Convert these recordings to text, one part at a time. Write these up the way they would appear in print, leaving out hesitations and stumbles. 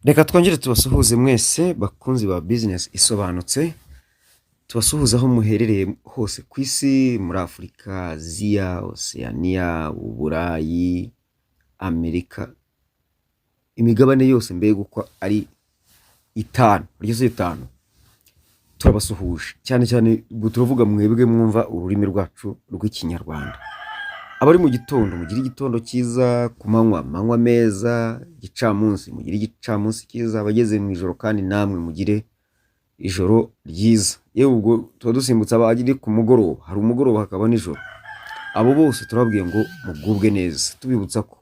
Reka twongere tubasuhuze mwese bakunzi ba Business Isobanutse, tubasuhuze aho muherereye hose ku isi, muri Afurika, Aziya, Oceania, Uburayi, Amerika, imigabane yose mbega uko ari itanu, burya si itanu, turabasuhuje cyane cyane. Ubwo turavuga mwebwe mwumva ururimi rwacu rw'Ikinyarwanda. Abari mu gitondo, mugire igitondo cyiza, ku manywa, amanywa meza, igicamunsi, mugire igicamunsi cyiza, abageze mu ijoro kandi namwe mugire ijoro ryiza. Yewe, ubwo tuba dusimbutse abari ku mugoroba, hari umugoroba hakaba nijoro. Abo bose turababwiye ngo mugubwe neza, tubibutsa ko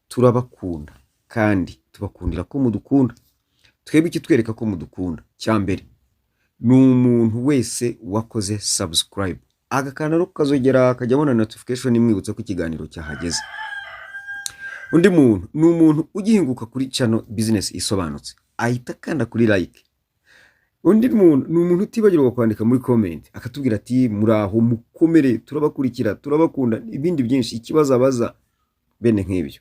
turabakunda kandi tubakundira ko mudukunda. Twebwe ikitwereka ko mudukunda cya mbere ni umuntu wese wakoze subscribe, agakanda no kukazogera, akajya abona notification imwibutsa ko ikiganiro cyahageze. Undi muntu ni umuntu ugihinguka kuri channel Business Isobanutse, ahita akanda kuri like. Undi muntu ni umuntu utibagirwa kwandika muri comment, akatubwira ati: "Muraho, mukomere, turabakurikira, turabakunda," ibindi byinshi, ikibazo abaza, bene nk'ibyo.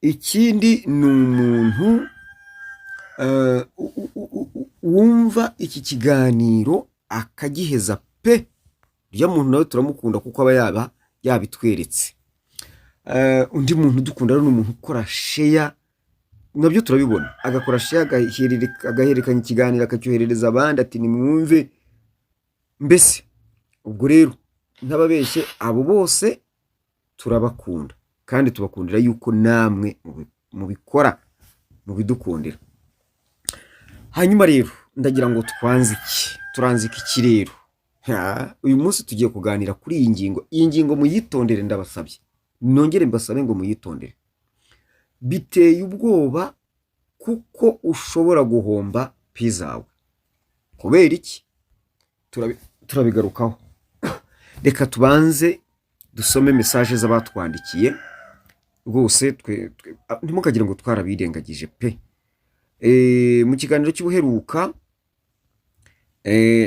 Ikindi ni umuntu wumva iki kiganiro akagiheza pe. Uriya muntu nawe turamukunda kuko aba yaba yabitweretse. Undi muntu udukunda rero ni umuntu ukora share, nabyo turabibona, agakora share, agahererekanya ikiganiro, akacyoherereza abandi ati: "Nimwumve." Mbese ubwo rero ntababeshye, abo bose turabakunda kandi tubakundira yuko namwe mubikora, mubidukundira. Hanyuma rero ndagira ngo twanzike, turanzike iki rero? Uyu munsi tugiye kuganira kuri iyi ngingo. Iyi ngingo muyitondere, ndabasabye, nongere mbasabe ngo muyitondere. Biteye ubwoba kuko ushobora guhomba Pi zawe. Kubera iki? Turabigarukaho. Reka tubanze dusome message z'abatwandikiye rwose. Ntimukagire ngo twarabirengagije pe. Mu kiganiro cy'ubuheruka,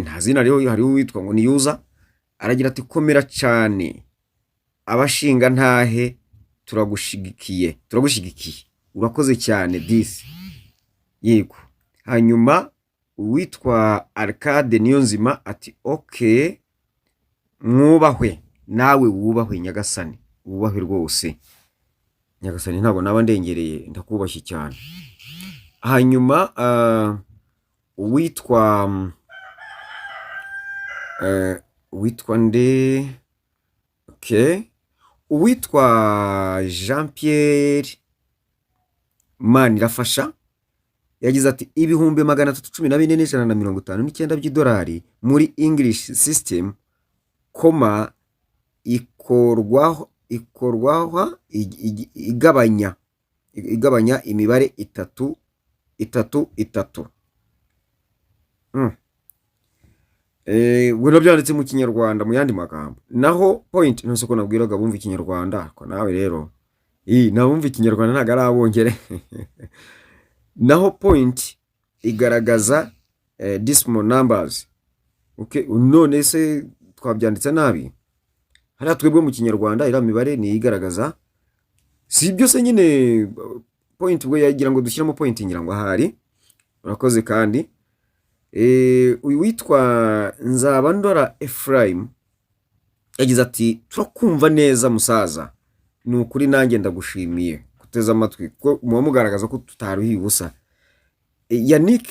nta zina ririho, hariho uwitwa ngo ni Yuza, aragira ati: "Komera cyane abashinga ntahe, turagushigikiye, turagushyigikiye." Urakoze cyane disi, yego. Hanyuma uwitwa Arcade Niyonzima ati: "Okay, mwubahwe." Nawe wubahwe nyagasani, wubahwe rwose nyagasani, ntabwo naba ndengereye, ndakubashye cyane. Hanyuma uwitwa uwitwa nde? Okay, uwitwa Jean Pierre Manirafasha yagize ati: "314,159 by'idolari muri English system, comma ikorwaho igabanya imibare itatu itatu itatu." Ubwo nabyanditse mu Kinyarwanda mu yandi magambo. Naho point, ntose ko nabwiraga bumva Ikinyarwanda, ko nawe rero iyi nabumva Ikinyarwanda, ntabwo ari abongere. Naho point igaragaza decimal numbers. Okay, none se twabyanditse nabi? Hariya twebwe mu Kinyarwanda iriya mibare ni igaragaza, si ibyo se nyine point? Ubwo yagira ngo dushyiremo point, ngira ngo ahari. Urakoze. Kandi uyu witwa Nzabandora Ephraim yagize ati: "Turakumva neza musaza, ni ukuri nanjye ndagushimiye guteze amatwi, kuko muba mugaragaza ko tutaruhiye ubusa." Yannick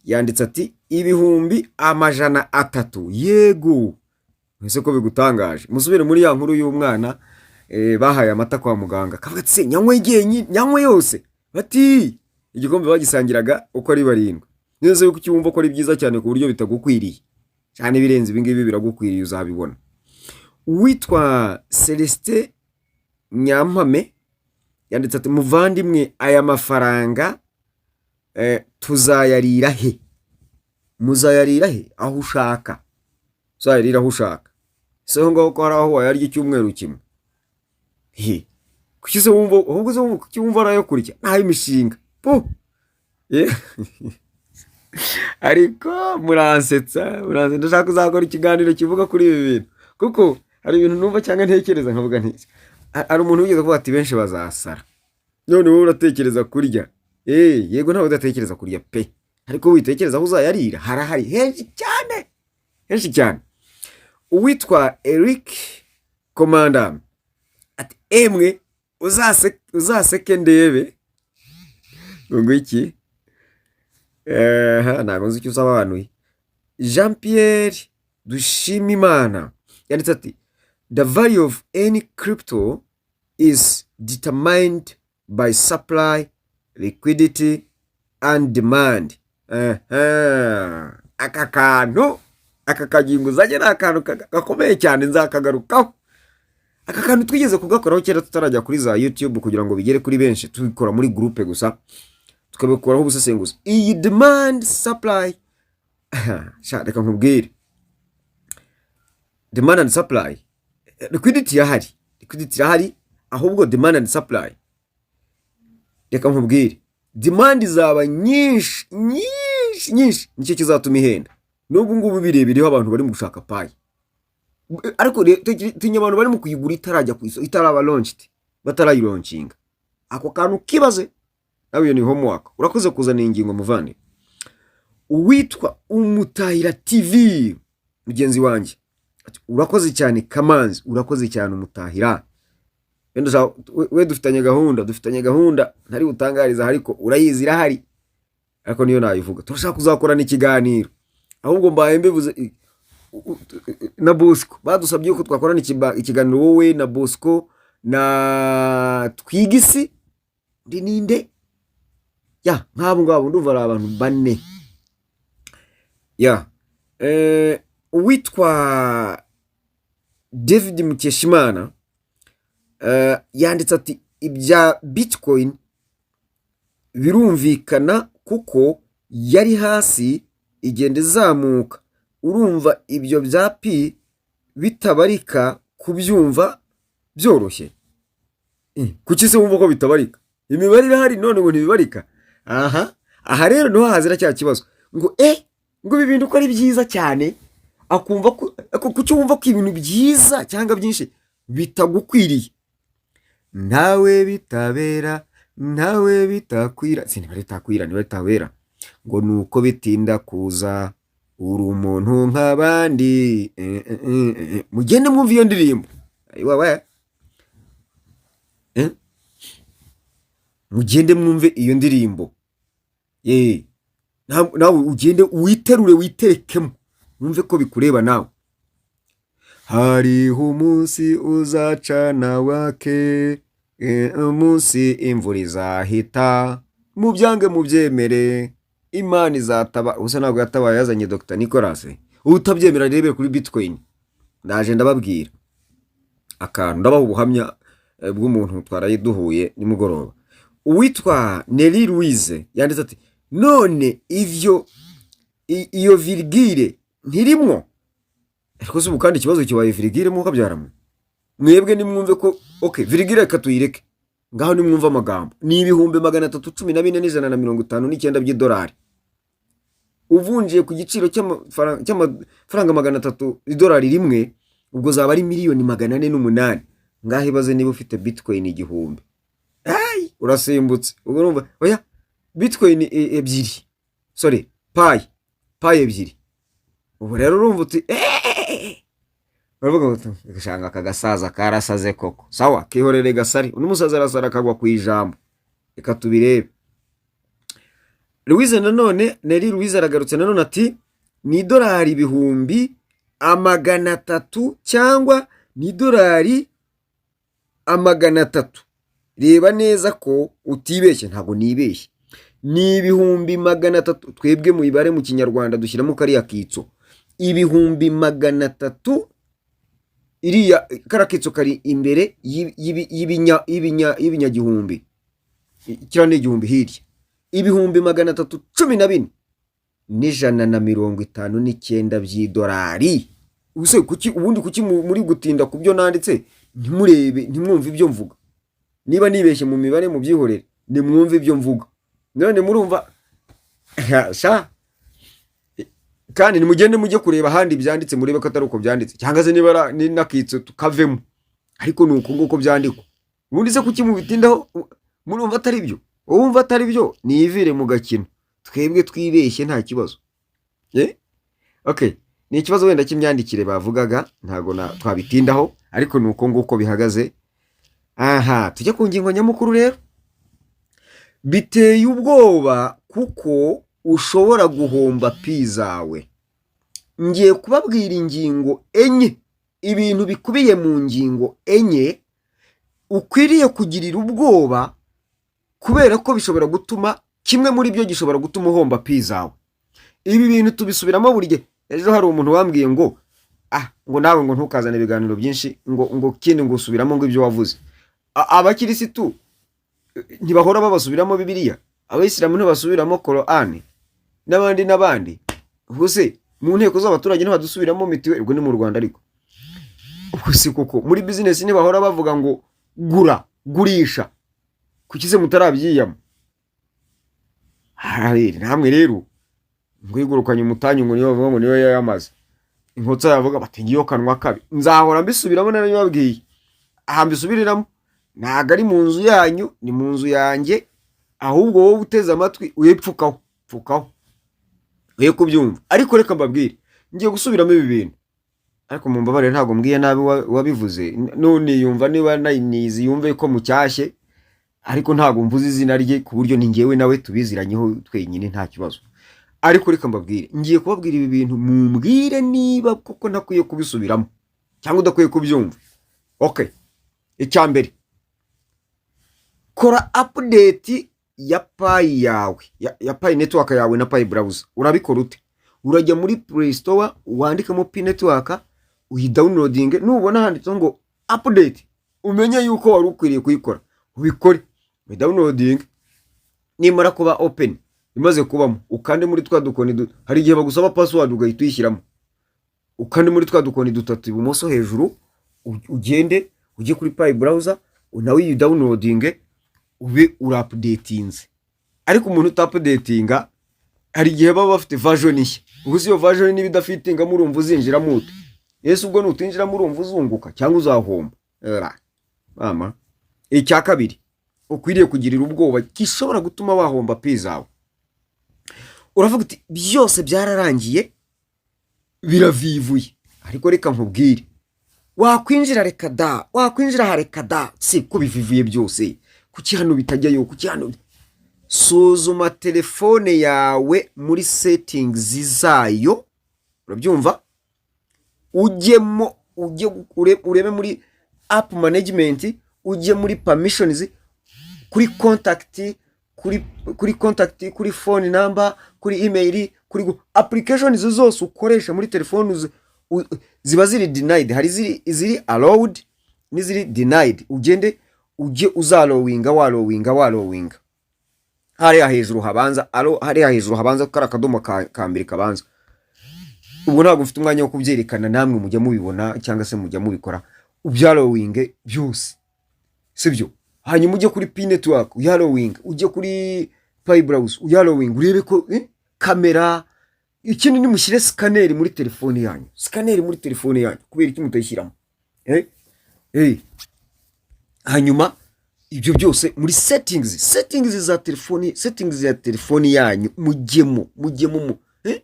yanditse ati: "300,000." Yego, ese ko bigutangaje? Musubire muri ya nkuru y'umwana bahaye amata kwa muganga, akavuga ati: "Se nyanywe jyenyine, nyanywe yose?" Bati igikombe bagisangiraga uko ari barindwi. Neza yuko ucyumva ko ari byiza cyane ku buryo bitagukwiriye cyane, ibirenze ibi ngibi biragukwiriye, uzabibona. Uwitwa Celestin Nyampame yanditse ati: "Muvandimwe, aya mafaranga tuzayarira he?" Muzayarira he? Aho ushaka, uzayarira aho ushaka. Se aho ngaho ko hari aho wayarya icyumweru kimwe? He, kuki se wumva, ahubwo se wumva, kuki wumva ari ayo kurya n'ay'imishinga po? Ariko muransetsa, muransetsa. Ndashaka kuzakora ikiganiro kivuga kuri ibi bintu, kuko hari ibintu numva cyangwa ntekereza nkavuga nti hari umuntu wigeze kuvuga ati: "Benshi bazasara." None wowe uratekereza kurya. Yego, ntawe udatekereza kurya pe, ariko witekereza aho uzayarira, harahari henshi cyane, henshi cyane. Uwitwa Eric Komanda ati: "Emwe uzaseke ndebe." Ngo iki? Ntabwo nzi icyo usobanuye. Jean Pierre Dushimimana yanditse ati: "The value of any crypto is determined by supply, liquidity and demand." Aha. Aka kantu, aka kagingo uzajya, ni akantu gakomeye cyane, nzakagarukaho. Aka kantu twigeze kugakoraho kera tutarajya kuri za YouTube kugira ngo bigere kuri benshi, tubikora muri groupe gusa, tukabikoraho ubusesenguzi. Iyi demand, supply, sha reka nkubwire, demand and supply, liquidity irahari, liquidity irahari, ahubwo demand and supply, reka nkubwire, demand izaba nyinshi, nyinshi, nyinshi, nicyo kizatuma ihenda. N'ubu ngubu birebiriho abantu bari mu gushaka Pi, ariko tinya abantu bari mu kuyigura itarajya ku isoko, itaraba launched, batarayilaunchinga. Ako kantu kibaze nawe, iyo ni homework. Urakoze kuzana iyi ngingo, muvande. Uwitwa Umutahira TV, mugenzi wanjye, ati: "Urakoze cyane Kamanzi." Urakoze cyane, Umutahira. Wenda we dufitanye gahunda ntari butangariza, ariko urayizi, irahari, ariko niyo nayivuga. Turashaka kuzakorana ikiganiro, ahubwo mbaye mbivuze na Bosco badusabye ko twakorana ikiganiro, wowe na Bosco na Twigisi, ndi ninde ya nk'abo ngabo, ndumva ari abantu bane ya. Uwitwa David Mukeshimana yanditse ati: "Ibya Bitcoin birumvikana kuko yari hasi igenda izamuka, urumva ibyo bya Pi bitabarika, kubyumva byoroshye." Kuki se wumva ko bitabarika? Imibare irahari, none ngo ntibibarika. Aha rero niho hazira cya kibazo ngo ibi bintu ko ari byiza cyane, akumva ko kuki wumva ko ibintu byiza cyangwa byinshi bitagukwiriye? Ntawe bitabera, ntawe bitakwira, si niba bitakwira, niba bitabera, ngo ni uko bitinda kuza, uri umuntu nk'abandi. Mugende mwumve iyo ndirimbo. Ayiwa. Mugende mwumve iyo ndirimbo. Ye, nawe ugende witerure, witerekemo, wumve ko bikureba nawe. Hariho umunsi uzacana wake, umunsi imvura izahita, mubyange mubyemere, Imana izataba. Ubusa ntabwo yatabaye yazanye Dr Nicolas. Utabyemera arebere kuri Bitcoin. Ndaje ndababwira akantu, ndabaha ubuhamya bw'umuntu twaraye duhuye nimugoroba. Uwitwa Nelly Louise yanditse ati: "None ivyo iyo virgule ntirimwo?" Ariko se ubu kandi ikibazo kibaye virgule? Mwuka byaramwe mwebwe, nimwumve ko okay, virgule reka tuyireke ngaho. Nimwumve amagambo: ni 314,159 by'idolari, uvunjiye ku giciro cy'amafaranga 300 idolari rimwe, ubwo zaba ari miliyoni 408. Ngaho ibaze niba ufite Bitcoin 1000. Ay, urasimbutse. Ubwo urumva, oya, Bitcoin ebyiri, sorry, Pi ebyiri. Ubu rero urumva uti eeeeh, baravuga ngo shanga aka gasaza karasaze koko. Sawa, kihorere gasari, undi musaza arasara akagwa ku ijambo. Reka tubirebe. Louise nanone, Neri Louise aragarutse nanone ati: "Ni idolari 300,000 cyangwa ni idolari 300? Reba neza ko utibeshye." Ntabwo nibeshye, ni 300,000. Twebwe mu mibare mu Kinyarwanda dushyiramo kariya kitso, 300,000, iriya kariya kitso kari imbere y'ibinyagihumbi. Kiriya ni igihumbi hirya, 314,159 by'idolari. Ubuse kuki ubundi, kuki muri gutinda ku byo nanditse, ntimurebe, ntimwumve ibyo mvuga? Niba nibeshye mu mibare mubyihorere, nimwumve ibyo mvuga. None murumva sha, kandi nimugende mujye kureba ahandi byanditse, murebe ko atari uko byanditse, cyangwa se niba ni n'akitso tukavemo, ariko ni uku nguko byandikwa. Ubundi se kuki mubitindaho, murumva atari byo? Uwumva atari byo niyivire mu gakino, twebwe twibeshye, nta kibazo. Eh? Okay, ni ikibazo wenda cy'imyandikire bavugaga, ntago twabitindaho, ariko ni uko nguko bihagaze. Aha tujye ku ngingo nyamukuru rero. Biteye ubwoba kuko ushobora guhomba Pi zawe. Ngiye kubabwira ingingo enye, ibintu bikubiye mu ngingo enye ukwiriye kugirira ubwoba, kubera ko bishobora gutuma, kimwe muri byo gishobora gutuma uhomba Pi zawe. Ibi bintu tubisubiramo buri gihe. Ejo hari umuntu wambwiye ngo ah, ngo nawe ngo ntukazane ibiganiro byinshi, ngo kindi ngo usubiramo ngo ibyo wavuze. Abakirisitu ntibahora babasubiramo Bibiliya? Abayisilamu ntibasubiramo Korani n'abandi n'abandi? Ubwo se mu nteko z'abaturage ntibadusubiramo mitiweli? Ubwo ni mu Rwanda. Ariko ubwo si koko muri bizinesi ntibahora bavuga ngo gura, gurisha? Kuki se mutarabyiyama? Harabere namwe rero ngo yigurukanye umutanyu, ngo niyo bavuga ngo niyo yayamaze inkotsa, yavuga bati ngiyo kanwa kabi. Nzahora mbisubiramo, narabibabwiye. Aha mbisubiriramo ntabwo ari mu nzu yanyu, ni mu nzu yanjye. Ahubwo wowe uteze amatwi uyipfukaho, pfukaho uye kubyumva. Ariko reka mbabwire, ngiye gusubiramo ibi bintu, ariko mumbabarire, ntabwo mbwiye nabi wabivuze. None yumva niba nayinizi, yumve ko mucyashye, ariko ntabwo mvuze izina rye, ku buryo ni ngewe nawe tubiziranyeho twenyine, nta kibazo. Ariko reka mbabwire, ngiye kubabwira ibi bintu, mumbwire niba koko ntakwiye kubisubiramo cyangwa udakwiye kubyumva. Okay, icya mbere, kora update ya Pi yawe, ya Pi Network yawe na Pi Browser. Urabikora ute? Urajya muri Play Store, wandikamo Pi Network, uyidownloadinge. Nubona handitseho ngo update, umenye yuko wari ukwiriye kuyikora, ubikore, uyidownloadinge. Nimara kuba open, imaze kubamo, ukande muri twa dukoni hari igihe bagusaba password ugahita uyishyiramo. Ukande muri twa dukoni dutatu ibumoso hejuru, ugende ujye kuri Pi Browser, nawe uyidownloadinge, ube uraupdatinze. Ariko umuntu utaupdatinga, hari igihe baba bafite version nshya. Ubwo si iyo version niba idafitingamo, urumva uzinjiramo ute? Ese ubwo nutinjiramo urumva uzunguka cyangwa uzahomba? Era, mama. Icya kabiri ukwiriye kugirira ubwoba gishobora gutuma wahomba Pi zawe: uravuga uti byose byararangiye, biravivuye. Ariko reka nkubwire, wakwinjira reka da, wakwinjira aha reka da, si ko bivivuye byose? Kuki hano bitajyayo? Kuki hano? Suzuma telefone yawe muri settings zayo, urabyumva? Ujyemo, ujye urebe muri app management, ujye muri permissions, kuri contact, kuri contact, kuri phone number, kuri email, kuri applications zose ukoresha muri telefone ziba ziri denied. Hari iziri allowed n'iziri denied. Ugende ujye uzallowinga, wallowinga, wallowinga hariya hejuru habanza hariya hejuru habanza kari akadomo ka mbere kabanza. Ubwo ntabwo mfite umwanya wo kubyerekana, namwe mujya mubibona cyangwa se mujya mubikora. Ubyallowinge byose, sibyo? Hanyuma ujye kuri Pi Network uyallowinge, ujye kuri Pi Browser uyallowinge, urebe ko kamera. Ikindi, nimushyire scanner muri telefone yanyu. Scanner muri telefone yanyu, kubera iki mutayishyiramo? Eh? Eh. Hanyuma ibyo byose muri settings za telefoni, settings ya telefoni yanyu, mujyemo mu eh?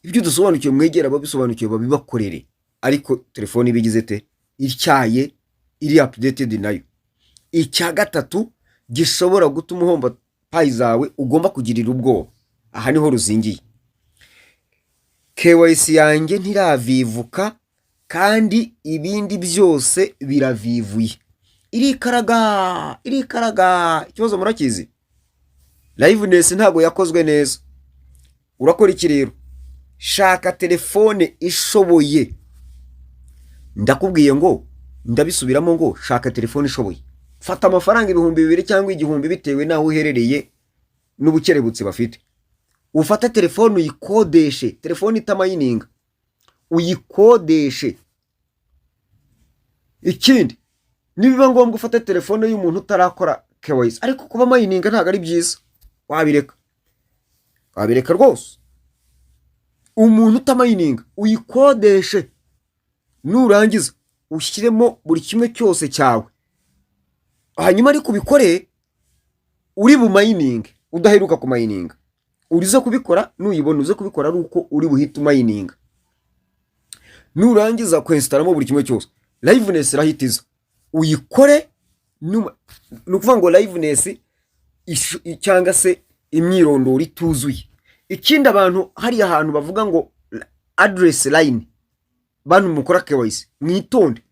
Ibyo dusobanukiwe, mwegera ababisobanukiwe babibakorere. Ariko telefoni iba igize te ityaye, iri updated nayo. Icya gatatu gishobora gutuma uhomba Pi zawe, ugomba kugirira ubwoba, aha niho ruzingiye: KYC yanjye ntiravivuka kandi ibindi byose biravivuye, irikaraga, irikaraga. Ikibazo murakizi, liveness ntabwo yakozwe neza. Urakora iki rero? Shaka telefone ishoboye. Ndakubwiye ngo, ndabisubiramo ngo shaka telefone ishoboye. Fata amafaranga 2000 cyangwa 1000, bitewe n'aho uherereye n'ubukerebutsi bafite. Ufate telefone uyikodeshe, telefone itamininga uyikodeshe. Ikindi, nibiba ngombwa ufate telefone y'umuntu utarakora KYC. Ariko kuba mininga ntabwo ari byiza, wabireka, wabireka rwose. Umuntu utamininga uyikodeshe, nurangiza ushyiremo buri kimwe cyose cyawe. Hanyuma ariko ubikore. Uri bumayininge udaheruka kumayininga, uriza kubikora nuyibona, uze kubikora ari uko uri buhite umayininga. Nurangiza kwesitaramo buri kimwe cyose, liveness irahita iza, uyikore. Ni ukuvuga ngo liveness cyangwa se imyirondoro ituzuye. Ikindi, abantu hariya hantu bavuga ngo address line, bantu mukora KYC mwitonde.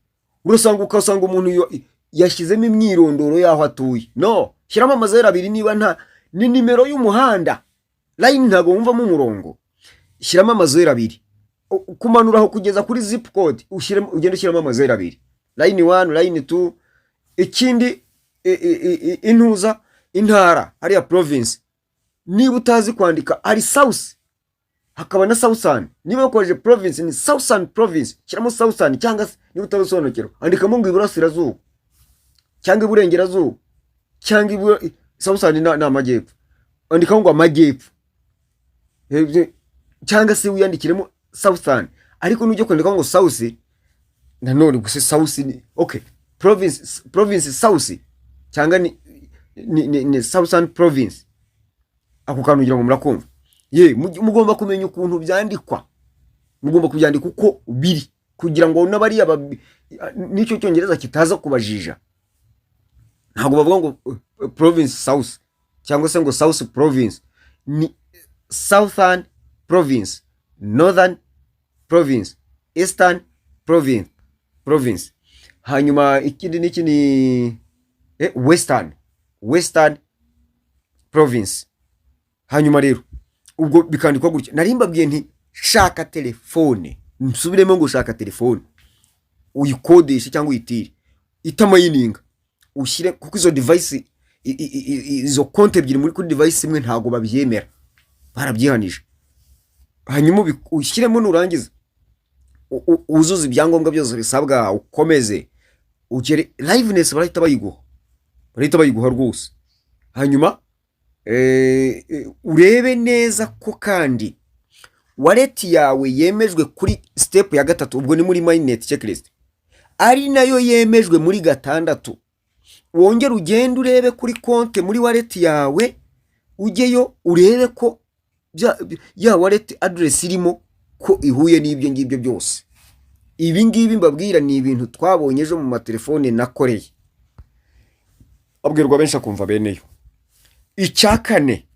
Urasanga ukasanga umuntu yashyizemo imyirondoro y'aho atuye. No shyiramo amazeru abiri, niba nta ni nimero y'umuhanda. Line ntabwo wumvamo umurongo. Shyiramo amazeru abiri kumanura aho kugeza kuri zip code, ushyiremo, ugende ushyiramo amazeru abiri, line 1, line 2. Ikindi, intuza, intara hariya, province. Niba utazi kwandika, hari South, hakaba na Southern. Niba wakoresheje province, ni Southern Province, shyiramo Southern. Cyangwa se niba utabisobanukirwa, andikamo ngo iburasirazuba cyangwa iburengerazuba cyangwa Southern ni amajyepfo, andikamo ngo amajyepfo. Cyangwa se wiyandikiremo Southern. Ariko nujya kwandikamo ngo South nanone gusa, South ni okay, province South cyangwa ni Southern Province. Ako kantu ugira ngo murakumva. Ye, mugomba kumenya ukuntu byandikwa, mugomba kubyandika uko biri kugira ngo n'abariya n'icyo cyongereza kitaza kubajija. Ntabwo bavuga ngo province South cyangwa se ngo South Province. Ni Southern Province, Northern Province, Eastern Province. Hanyuma ikindi n'iki ni Western Province. Hanyuma rero ubwo bikandikwa gutya. Nari mbabwiye nti shaka telefone, nsubiremo ngo shaka telefone uyikodeshe cyangwa uyitire itamayininga, ushyire, kuko izo device izo konti ebyiri muri kuri device imwe ntabwo babyemera, barabyihanije. Hanyuma ushyiremo, nurangiza wuzuze ibyangombwa byose bisabwa, ukomeze ugere liveness, barahita bayiguha, barahita bayiguha rwose. Hanyuma urebe neza ko kandi wallet yawe yemejwe kuri step ya gatatu, ubwo ni muri mainnet checklist, ari nayo yemejwe muri gatandatu. Wongere ugende urebe kuri konte muri wallet yawe, ujyeyo urebe ko ya wallet address irimo ko ihuye n'ibyo ngibyo byose. Ibi ngibi mbabwira ni ibintu twabonye ejo mu matelefone nakoreye. Abwirwa benshi akumva beneyo. Icya kane,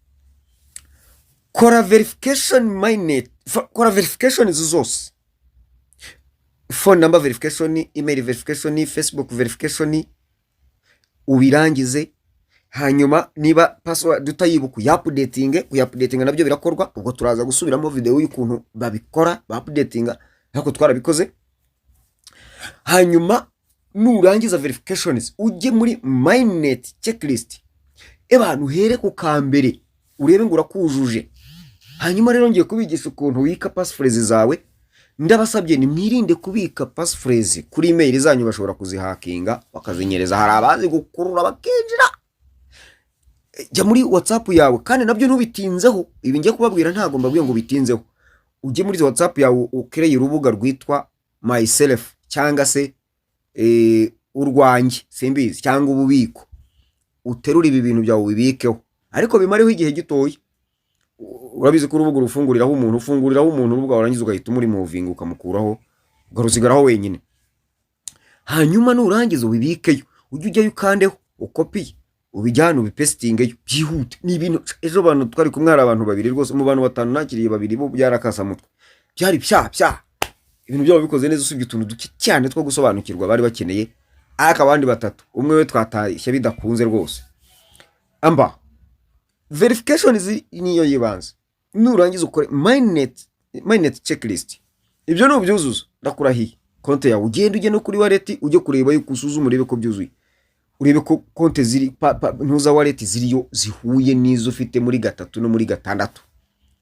kora verification mainnet, kora verification izo zose: phone number verification, email verification, Facebook verification, ubirangize. Hanyuma niba password utayibuka, uyapudetinge. Kuyapudetinga nabyo birakorwa, ubwo turaza gusubiramo video y'ukuntu babikora, bapudetinga, ariko twarabikoze. Hanyuma nurangiza verifications, ujye muri mainnet checklist, abantu uhere ku kambere urebe ngo urakujuje. Hanyuma rero ngiye kubigisha ukuntu ubika passphrase zawe. Ndabasabye, nimwirinde kubika passphrase kuri email zanyu, bashobora kuzihakinga bakazinyereza. Hari abazi gukurura bakinjira. Jya muri WhatsApp yawe, kandi nabyo ntubitinzeho. Ibi ngiye kubabwira ntabwo mbabwiye ngo bitinzeho. Ujye muri WhatsApp yawe, ukereye urubuga rwitwa myself cyangwa se urwanjye, simbizi, cyangwa ububiko, uterure ibi bintu byawe ubibikeho, ariko bimareho igihe gitoya. Urabizi ko urubuga urufunguriraho umuntu, ufunguriraho umuntu urubuga, warangiza ugahita umurimuvinga, ukamukuraho, ukarusigaraho wenyine. Hanyuma nurangiza ubibikeyo, ujye ujyayo ukandeho, ukopiye, ubijyane, ubipesitingeyo, byihute. Ni ibintu ejo abantu twari kumwe, hari abantu babiri rwose mu bantu batanu nakiriye, babiri bo byarakasamutwe, byari pya pya, ibintu byabo bikoze neza, usibye utuntu duke cyane two gusobanukirwa bari bakeneye. Ariko abandi batatu, umwe we twatashye bidakunze rwose. Amba verification niyo yibanze. Nurangiza ukore mainnet checklist. Ibyo nubyuzuza, ndakurahiye, konti yawe ugende ujye no kuri wallet, ujye kureba yuko usuzuma, urebe ko byuzuye, urebe ko konti ziri ntuza wallet ziriyo zihuye n'izo ufite muri gatatu no muri gatandatu,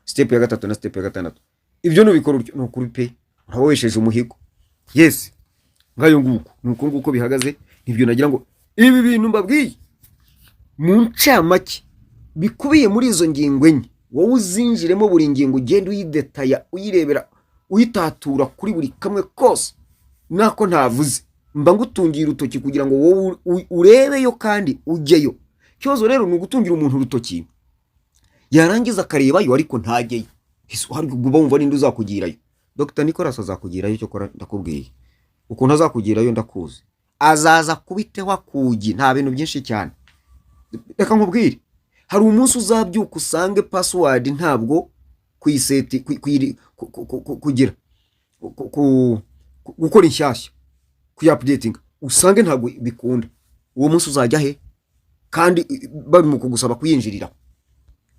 step ya gatatu na step ya gatandatu. Ibyo nubikora utyo, ni ukuri pe, uraba wesheje umuhigo. Yes, ngayo nguko, ni uko nguko bihagaze. Nibyo nagira ngo ibi bintu mbabwiye mu ncamake bikubiye muri izo ngingo enye. Wowe uzinjiremo buri ngingo, ugenda uyidetaya, uyirebera, uyitatura kuri buri kamwe kose nako ntavuze. Mba ngutungiye urutoki kugira ngo wowe urebeyo kandi ujyeyo. Ikibazo rero ni ugutungira umuntu urutoki, yarangiza akarebayo ariko ntajyeyo. Ese hari uba wumva ninde uzakugirayo? Dr Nicolas azakugirayo. Cyokora ndakubwiye ukuntu azakugirayo, ndakuzi, azaza kubiteho akugi. Nta bintu byinshi cyane. Reka nkubwire, hari umunsi uzabyuka usange password ntabwo kuyiseti kugira gukora inshyashya, kuyaupdatinga, usange ntabwo bikunda. Uwo munsi uzajya he kandi barimo kugusaba kuyinjirira?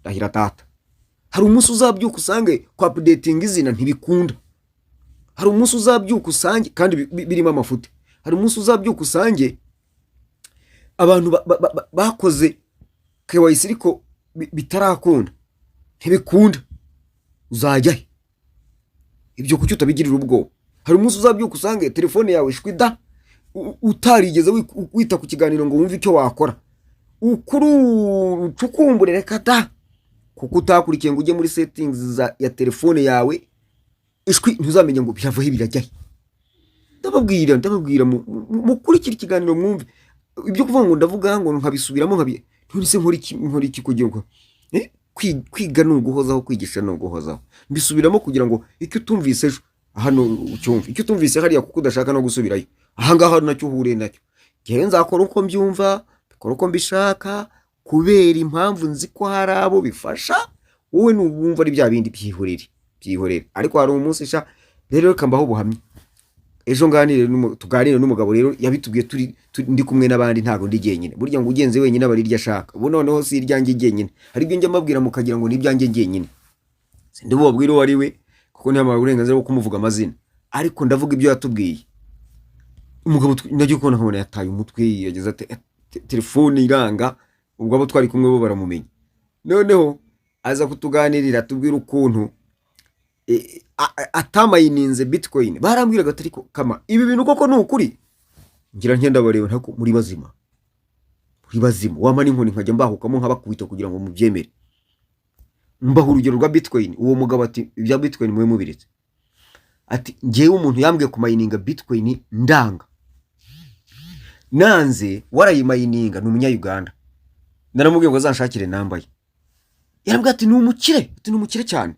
Ndahira data, hari umunsi uzabyuka usange kuupdatinga izina ntibikunda. Hari umunsi uzabyuka usange kandi birimo amafuti. Hari umunsi uzabyuka usange abantu bakoze KYC ariko bitarakunda, ntibikunda. Uzajya he? Ibyo kuki utabigirira ubwoba? Hari umunsi uzabyuka usange telefone yawe ishwi da, utarigeze wita ku kiganiro ngo wumve icyo wakora, ukuri ucukumbure, reka da, kuko utakurikiye ngo ujye muri settings ya telefone yawe, ishwi, ntuzamenye ngo biravaho birajya he. Ndababwira, ndababwira, mukurikire ikiganiro mwumve. Ibyo kuvuga ngo ndavuga ngo nkabisubiramo, nkabi none se nkora iki? Nkora iki kugira ngo kwiga ni uguhozaho, kwigisha ni uguhozaho. Mbisubiramo kugira ngo icyo utumvise ejo hano ucyumve, icyo utumvise hariya kuko udashaka no gusubirayo ahangaha nacyo uhure nacyo. Njyewe nzakora uko mbyumva, mbikora uko mbishaka, kubera impamvu nzi ko hari abo bifasha. Wowe nubumva ari bya bindi, byihorere, byihorere. Ariko hari umunsi sha. Rero reka mbaho ubuhamya. Ejo tuganire n'umugabo rero yabitubwiye turi ndi kumwe n'abandi, ntabwo ndi jyenyine. Burya ngo ugenze wenyine aba ari iryo ashaka. Ubu noneho si iryanjye jyenyine, hari ibyo njya mbabwira mukagira ngo ni ibyanjye jyenyine. Sindi bubabwire uwo ari we kuko ntiyamuha uburenganzira bwo kumuvuga amazina, ariko ndavuga ibyo yatubwiye. Umugabo nagiye kubona nkabona yataye umutwe, yageze ati telefone iranga. Ubwo abo twari kumwe bo baramumenya. Noneho aza kutuganirira, atubwira ukuntu atamayininze bitcoin. Barambwiraga ati: "Ariko kama ibi bintu koko ni ukuri?" Ngira ngenda bareba, ntako muri bazima, muri bazima. Wampa n'inkoni nkajya mbahukamo nkabakubita kugira ngo mubyemere. Mbaha urugero rwa bitcoin. Uwo mugabo ati: "Ibya bitcoin mube mubiretse." Ati: "Ngewe umuntu yambwiye kumayininga bitcoin ndanga, nanze warayimayininga ni umunyayuganda. Naramubwiye ngo azanshakire namba ye." Yarambwiye ati: "Ni umukire." Ati: "Ni umukire cyane."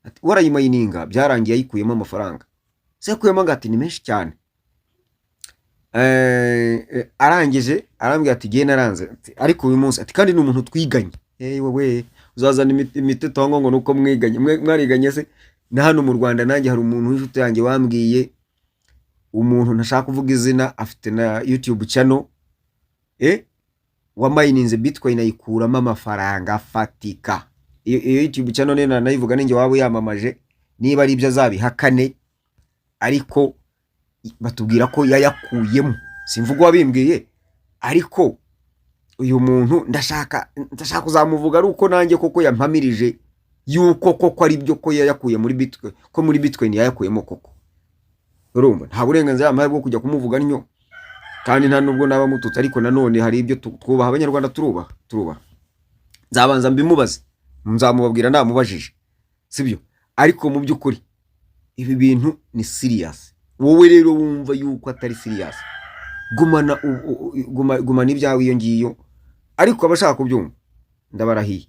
Ati: "Warayimayininga byarangiye ayikuyemo amafaranga." Se yakuyemo ngo ati ni menshi cyane. Arangije arambwira ati: "Ngewe naranze." Ati: "Ariko uyu munsi," ati, "kandi ni umuntu twiganye." Wowe uzazana imiteto ngo nuko mwiganye, mwariganye se? Na hano mu Rwanda nanjye hari umuntu w'inshuti yanjye wambwiye, umuntu ntashaka kuvuga izina, afite na YouTube channel, wamayininze bitcoin ayikuramo amafaranga afatika. Iyo YouTube channel niyo nanayivuga, ninjye waba uyamamaje, niba ari ibyo azabihakane, ariko batubwira ko yayakuyemo. Simvuga uwabimbwiye, ariko uyu muntu ndashaka kuzamuvuga ari uko nanjye koko yampamirije yuko koko ari byo, ko yayakuye muri bitcoin, ko muri bitcoin yayakuyemo koko. Urumva nta burenganzira yampaye bwo kujya kumuvuga ntyo, kandi nta nubwo naba mututse, ariko nanone hari ibyo twubaha. Abanyarwanda turubaha, turubaha. Nzabanza mbimubaze, nzamubabwira namubajije, sibyo? Ariko mu by'ukuri ibi bintu ni serious. Wowe rero wumva yuko atari serious, gumana gumana ibyawe iyo ngiyo, ariko abashaka kubyumva ndabarahiye.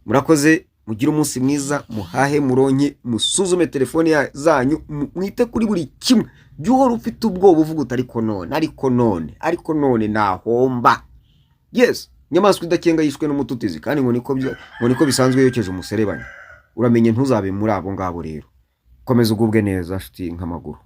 Murakoze, mugire umunsi mwiza, muhahe muronke, musuzume telefone zanyu, mwite kuri buri kimwe. Jya uhora ufite ubwoba, uvuga uti: "Ariko none, ariko none, ariko none nahomba?" Yes, inyamaswa idakenga yishwe n'umututizi, kandi ngo niko bisanzwe yokeje umuserebanya. Uramenye ntuzabe muri abo ngabo. Rero komeza ugubwe neza nshuti nk'amaguru.